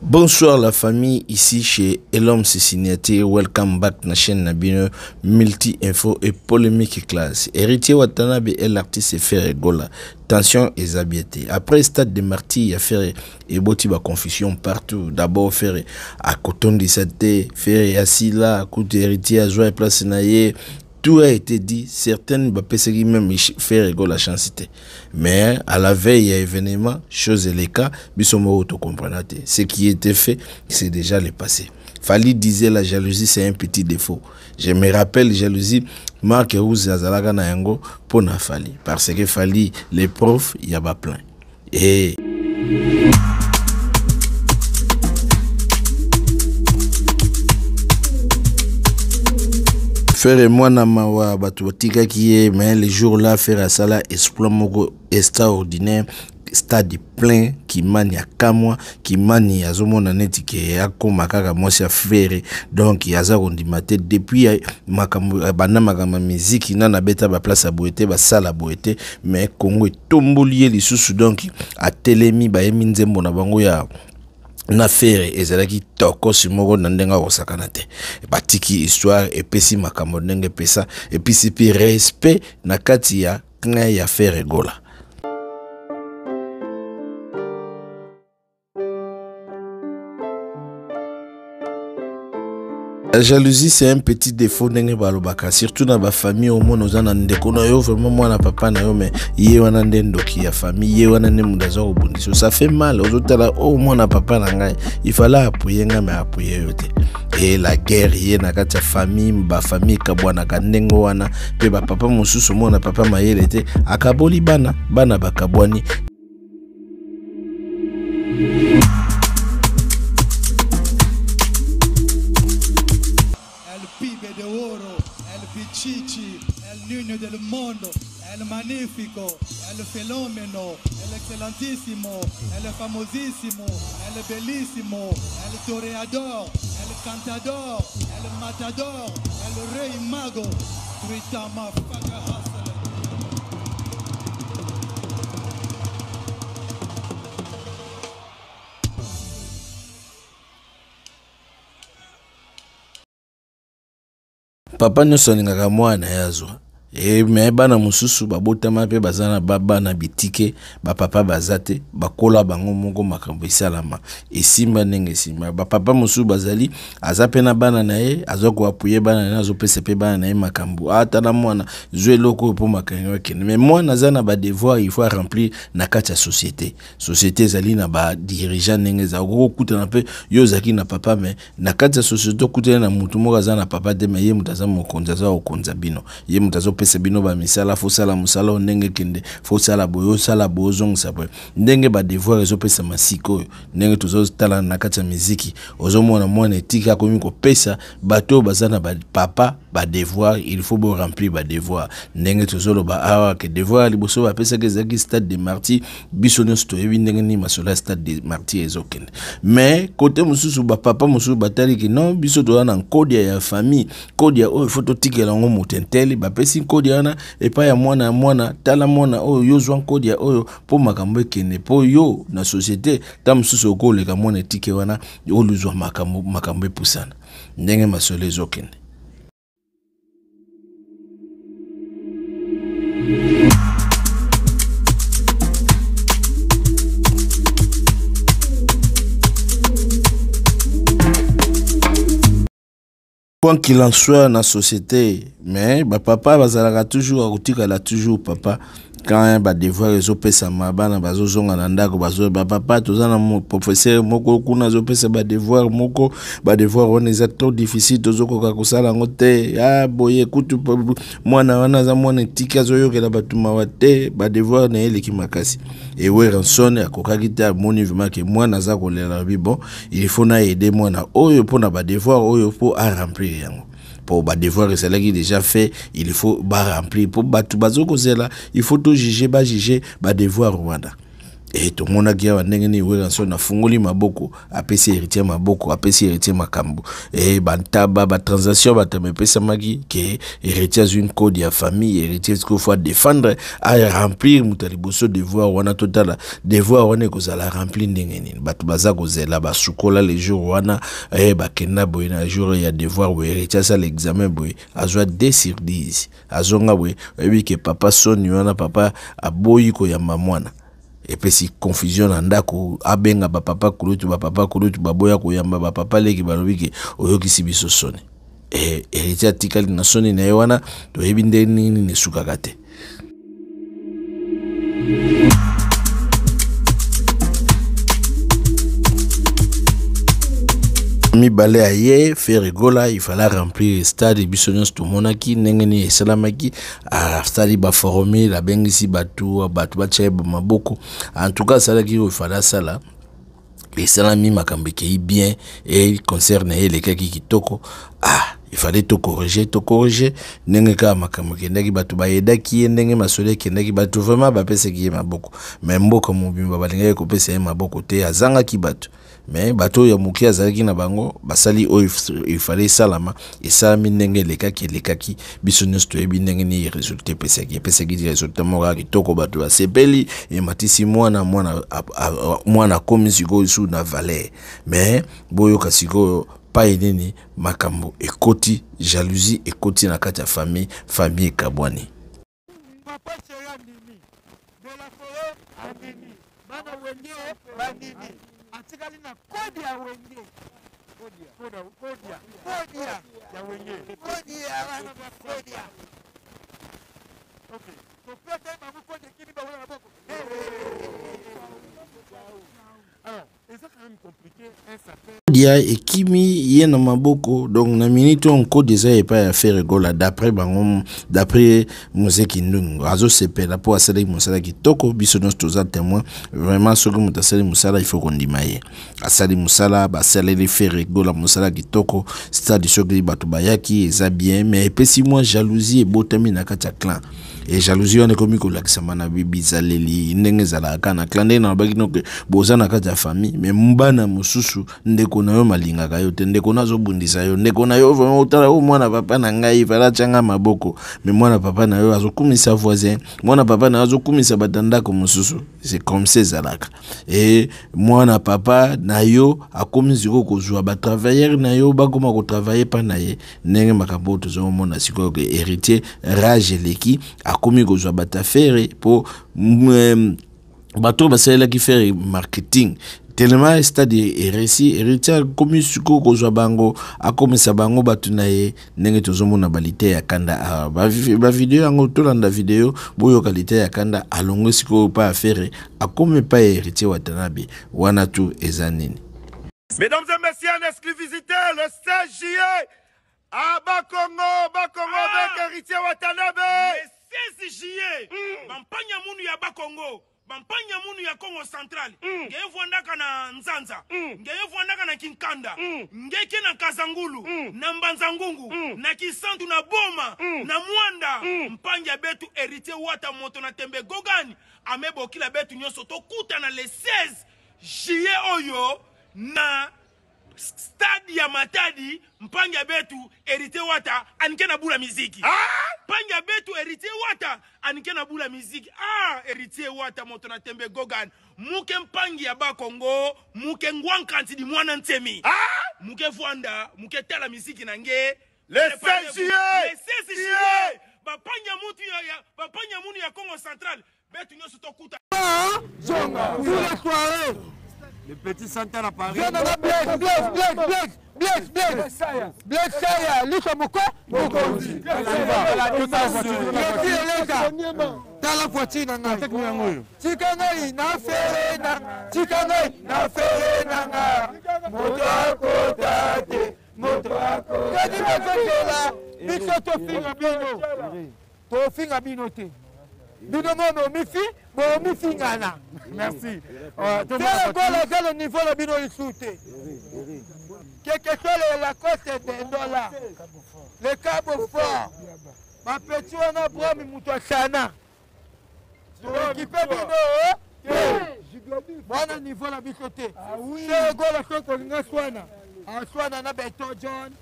Bonsoir la famille, ici chez Elom Signature. Welcome back na chaîne na bino Multi Info et Polémique Classe. Héritier Watanabe est l'artiste Ferre Gola. Tension eza bien te. Après stade de martyrs ya Ferre eboti ba confusion partout. D'abord Ferre akotondisa te, Ferre asila, akuti Héritier azwa place na ye. Tout a été dit, certaines bapesaki même Ferre Gola chance te. Mais à la veille ya événement, chose eleka, biso moko to comprendre te. Ce qui était fait, c'est déjà le passé. Fally disait la jalousie c'est un petit défaut. Je me rappelle jalousie Marc House azalaka na yango pona Fally parce que Fally les profs ya ba plein. Et Ferre mwana mawa bato batikaki ye mais le jour là Ferre asala exploit moko extraordinaire stade plein kimani akamwa kimani azomona neti ke akoma kaka mwasi ya Ferre donc aza kondima te depuis makambo banda makambo ya miziki nana abeta baplace ya boye te basala boye te mais Congo etomboli ye lisusu donc atelemi bayembi nzembo na bango ya na Ferre ezalaki tokosi moko na ndenge akosakana te batiki histoire epesi makambo ndenge epesa epesi mpe respect na kati ya clan ya Ferre Gola. La jalousie c'est un petit défaut ndenge balobaka surtout na ba famille omona oza na ndeko na yo vraiment mwana papa na yo mais ye wana nde ndoki ya famille ye wana nde moto aza kobundisa ça fait mal ozotala o oh, mwana papa na ngai il fallait appuyer ngai mais appuyer yo te et la guerre ye na kati ya famille ba famille ekabwanaka ndenge wana mpe bapapa mosusu mwana papa mayele te akaboli bana bana bakabwani. El pibe de oro, el pichichi, el niño del mundo, el magnífico, el fenómeno, el excelentísimo, el famosísimo, el bellísimo, el toreador, el cantador, el matador, el rey mago, Tritama Hustle. Papa nyonso alingaka mwana ye azwa e me bana mosusu babotama mpe baza na bana bitike bapapa baza te bakola bango moko makambo esalama esimba ndenge esimba bapapa mosusu bazali aza mpe na bana na ye aza koapuye bana na ye azopesa mpe bana na ye makambo ata na mwana zwa eloko oyo mpo makambo ekende me mwana aza na badevoir il faut aremplir na kati ya société. Société ezali na badirigeant ndenge ezala okoki kokutana mpe yo ozalaki na papa me na kati ya société okutani na motu moko aza na papa te me ye moto aza mokonzi aza kokonza bino ye moto azopesa bino bamisala fosala mosala oyo ndenge ekende fosala boye osala boye ozongisa boye ndenge badevoir ezopesama sikoyo ndenge tozotala na kati ya miziki ozomona mwana etika akomi kopesa bato oyo baza na bapapa badevoir il faut bo remplir badevoir ndenge tozoloba awa ke devoir ya liboso bapesaki ezalaki stade de martyr biso nyonso toyebi ndenge nini masolo ya stade de martyr ezokende mais kote mosusu bapapa mosusu batali ke non biso toza na nkodia ya famille nkodia oyo ifo totikela yango moto enteli bapesi nkodia wana epai ya mwana ya mwana tala mwana oyo yo zwa nkodia oyo mpo makambo ekende mpo yo na société ta mosusu okoleka mwana etike wana oluzwa makambo makambo epusana ndenge masolo ezokende. Quoi qu'il en soit na société mais bapapa bazalaka toujours akotikala toujours papa quand badevoir ezopesama bana bazozonga na ndako bazoyeba papa toza na professeur moko kuna azopesa badevoir moko badevoir wana eza trop difficile tozokoka kosala yango te ah, boye kutu mwana wana aza mwana etiki azoyokela bato mawa te badevoir na ye eleki makasi eweranson akokaki te amoni vraiment ke mwana aza kolela alobi bon il faut na aider mwana oyo mpo na badevoir oyo mpo aremplir yango mpo badevoir ezalaki déjà fait il faut baremplir mpo bato bazokozela il faut tojuge bajuge badevoir wana. E tomonaki awa ndenge nini Werrason afungoli maboko, apesi Héritier maboko, apesi Héritier makambo. E bantaba batransaction bato epesamaki ke Héritier azwi nkode ya famille. Héritier sikoyo faut adéfendre, aremplir moto ya liboso devoir wana. Totala devoir wana ekozala rempli ndenge nini. Bato baza kozela basukola le jour wana. E bakenda boye na jour ya devoir boye, Héritier asala examen boye, azwa 2 sur 10, azonga boye. Oyebi ke papa soni wana, papa aboyi koyamba mwana, epesi confusion na ndako. Abenga bapapa kulutu, bapapa kulutu baboya koyamba, bapapa leki balobi ke oyokisi biso soni. E Héritier atikali na soni na ye wana, toyebi nde nini esukaka te. Mibale aye Ferre Gola, il fallait remplir stade. Biso nyonso tomonaki ndenge nini esalamaki. Asali baformule, abengisi bato, bato batya ye maboko. En tout cas asalaki oyo ifale asala, esalami, makambo ekei bien e concert na ye elekaki kitoko. Ah, il fallait tocorriger, tocorriger ndenge kaka makambo ekendaki. Bato bayedaki ye ndenge masolo ekendaki, bato vraiment bapesaki ye maboko, mais mboka mobimba balingaki kopesa ye maboko te, azangaki bato. Mais bato oyo ya moke azalaki na bango basali oyo ifale esalama, esalami ndenge elekaki, elekaki. Biso nyonso toyebi ndenge nini résultat epesaki, epesaki résultat moko ya kitoko, bato basepeli, ematisi mwana, mwana mwana akomi sikoyo su na valeur. Mais boyoka sikoyo pai nini makambo ekoti, jalousie ekoti na kati ya famille, famille ekabwani. Papa Chéri andimi, de la forêt andimi, bana Wenge bandimi, atikali na kodi ya Wenge. Kodia, kodia, kodia ya Wenge, kodia bana ba kodia. Ok, topesa ye bango kodi ekimi bango na maboko. Alors, eza quand même compliqué, un sapeur. Kodia ekimi ye na maboko. Donc na minute oyo nkodi eza epai ya Ferre Gola, d'après bango, d'après Mozeki Ndungu, azosepela mpo asalaki mosala kitoko. Biso nyonso toza témoin. Vraiment, soki moto asali mosala, il faut kondima ye asali mosala. Basaleli Ferre Gola mosala kitoko, stade soki bato bayaki eza bien, mais epesi mwa jalousie ebotami na kati ya clan. E jalousie wana ekomi kolakisama na bizaleli ndenge ezalaka kaka na clan. Ndenge nalobaki noke boza na kati ya famille, mais bana mosusu, ndeko na yo malingaka yo te, ndeko na azobundisa yo, ndeko na yo vraiment otala o mwana papa na ngai fala atyanga maboko, mais mwana papa na yo azokumisa voisin, mwana papa na yo azokumisa bato ya ndako mosusu. C'est comme ça ezalaka. E mwana papa na yo akomi sikoyo kozwa batravailleur na yo, bakoma kotravaille mpa na ye. Ndenge makambo oyo tozomona sikoyo ke Héritier rage eleki, akomi kozwa bato affaire mpo bato oyo basalelaki Ferre marketing tellement stade eresi, Héritier akomi sikoyo kozwa bango, akomisa bango bato na ye. Ndenge tozomona balite ya kanda awa, bavideo yango, tolanda video, boyoka lite ya kanda alongwe sikoyo pa affaire, akomi pa ya Héritier Watanabe wana. Tu eza nini? Mesdames et messieurs, en exclusivité, le 16 juillet, à Bakongo, Bakongo avec Héritier Watanabe. Le 16 juillet, bampanya munu ya Bakongo, bampanya munu ya Congo Central, ngeye vwandaka na Nzanza, ngeye vwandaka na Kinkanda, ngeke na Kazangulu, na Mbanzangungu, na Kisantu, na Boma, na Mwanda, mpangi ya betu Héritier Wata, moto na tembe Gogani amebokila betu nyonso, tokutana le 16 juillet oyo na stade ya Matadi. Mpangi ya betu Héritier Wata anike na bula miziki. Mpangi ya betu Héritier Wata anike na bula miziki. Ah, Héritier Wata, moto na tembe Gogan, muke mpangi ya Bakongo, muke ngwankanti di mwana ntemi, muke vwanda, muke tala miziki na nge. Le 16 juillet. Le 16 juillet, bapangi ya mutu ya bapangi ya munu ya Congo Central, betu nyonso tokuta. Zonga, tous les soirées. Le petit centre à Paris. Viens dans la Blaise, Blaise, Blaise, Blaise, Blaise, Blaise. Blaise Saya, Liso Moko, Mokonzi. Yeti eleka. Tala voiture na ngai. Tika ngai na fere na, tika ngai na fere na nga. Moto akota te, moto akota. Kadi bazozela, biso tofinga bino. Tofinga bino te. Bino mono mifi, bomifingana. Merci. Ferre Gola aza le niveau na bino lisusu te. Quelque soit le Lacoste Dendola, le Cabo Fort, bapeti wana Brami moto asana. Toekipe bino. Wana niveau na biso te. Ferre Gola soki kolinga swana, aswana na Beto John.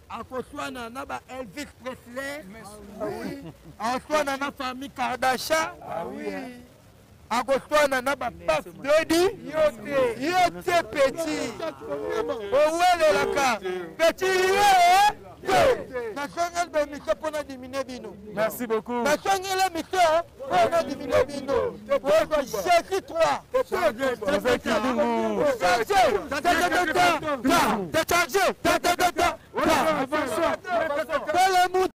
Akoswana na ba Elvis Presley. Aswana na famille Kardashian. Akoswana na ba Puff Daddy. Yo te petit. Owelelaka petit ye te. Nasengeli ba émission mpo na diminuer bino. Merci beaucoup. Nasengeli émission mpo na diminuer bino. Oyo Jésus 3. Chargé. Chargé.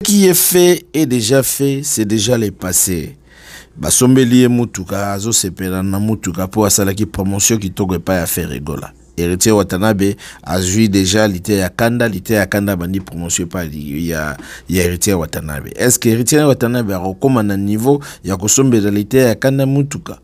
Qui est fait est déjà fait, c'est déjà le passé. Basombeli ye mutuka, azosepela na mutuka mpo asalaki promotion kitoko epai ya Ferre Gola. Héritier Watanabe azwi déjà lite ya kanda, lite ya kanda bandi promotion epai ya Héritier Watanabe. Est-ce que Héritier Watanabe akokóma na niveau ya kosombela lite ya kanda mutuka?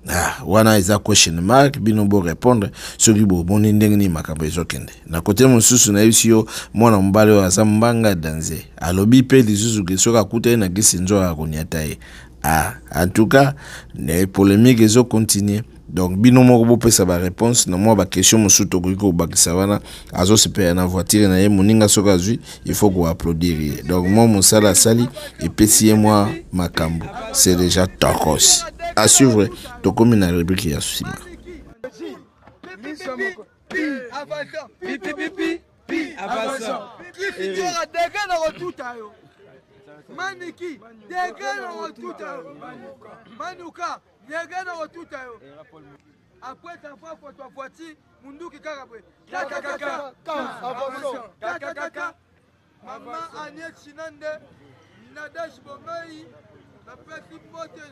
Ah, wana eza question mark, bino bo répondre soki bomoni ndenge nini makambo ezokende. Na kote mosusu nayebisi yo mwana mobali oyo aza mbanga danze, alobi mpe lisusu ke soki akutani na Kisi Nzoka akoniata ye. Ah, en tout cas, ne polémique ezo continuer. Donc bino moko bopesa ba réponse na mwa ba question mosusu tokoki kobakisa wana. Azosepela na voiture na ye, moninga soki azwi, il faut ko applaudir ye. Donc mwa mosala asali epesi ye mwa makambo, c'est déjà tokos. À suivre, tokomi na rubrique ya nsima. Maniki, dege na kotuta yo. Manuka, dege na kotuta yo. Après ta voix pour ta voiture, munduki kaka boye. Kaka. Maman Agnès Chinande, Nadège Bomei, la petite mbote,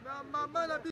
na maman na